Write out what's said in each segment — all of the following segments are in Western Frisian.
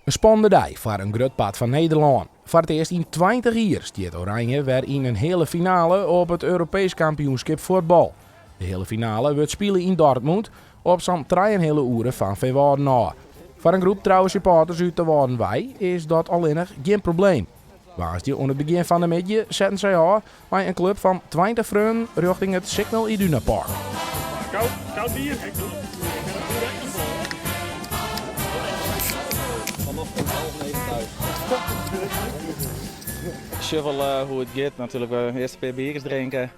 In spannende dei foar in grut part fan Nederlân. Foar it earst yn 20 jier stiet Oranje wer yn in heale finale op it Europeesk kampioenskip fuotbal. De heale finale wurdt spile yn Dortmund, op sa'n trijenheale oere fan Feanwâlden ôf. Foar in groep trouwe supporters út de Wâlden wei is dat allinnich gjin probleem. Woansdei oan it begjin fan de middei setten sy ôf mei in klup fan 20 freonen rjochting it Signal Iduna Park. Koud bier. Vanaf 8:30 thuis. Shuffle hoe it giet. Natuerlik earst in pear bierkes drinke.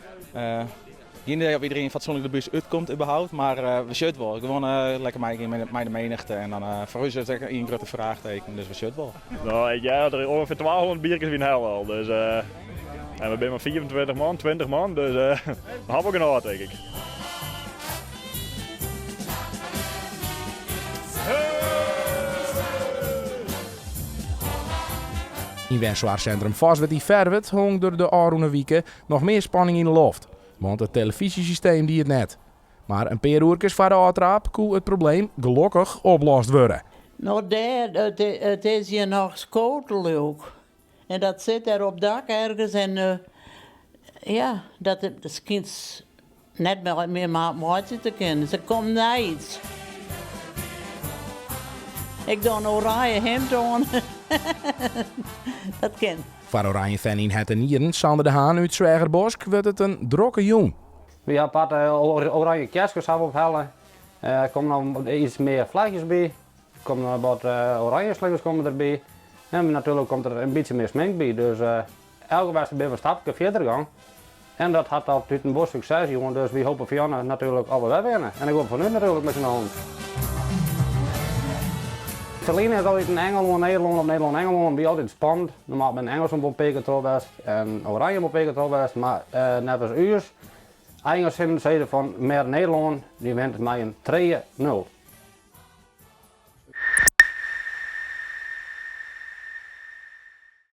Gjin idee of iderien fatsoenlik de bus útkomt überhaupt, mar we sjogge it wol. Gewoan lekker meigean mei de menigte en dan foar ús is it ek ien grutte fraachteken, dus we sjogge it wol. No, ik hear dat der ûngefear 200 bierkes wiene helle al, dus en we binne mar 25 man, 20 man, dus we ha wol genôch tink ik. Yn wensoarchsintrum Foswert yn Ferwert hong der de ôfrûne wike noch mear spanning yn de loft, want it telefyzjesysteem die it net. Mar in pear oerkes foar de ôftraap koe it probleem gelokkich oplost wurde. No dêr, it is hjir noch skoteljuk. En dat sit dêr op dak ergens en ja, dat skynt net mear meitsje te kinnen. Se komt nijs. Ik doch in oranje himd oan. Dat kin. Foar Oranje-fan yn hert en nieren Sander de Haan út Sweagerbosk wurdt it in drokke jûn. Wy ha aparte oranje kerskes hawwe ophelle. Der komme noch iets mear flagjes by. Der komme noch wat oranje slingers komme derby. En natuerlik komt der in bytsje mear smink by. Dus elke wedstriid binne we in stapke fierder gong. En dat hat altiten wol sukses jûn, dus wy hoopje fan natuerlik of we wer winne. En ik hoop fan út natuerlik mei syn allen. Ferline is altyd in Engelân, Nederlân of Nederlân, Engelân wie altyd spannend. Normaal binne Engelsen wol in pear kear troch west en Oranje wol in pear kear troch west, mar neffens ús eigen sin sizze fan mear Nederlân dy wint mei in trije nul.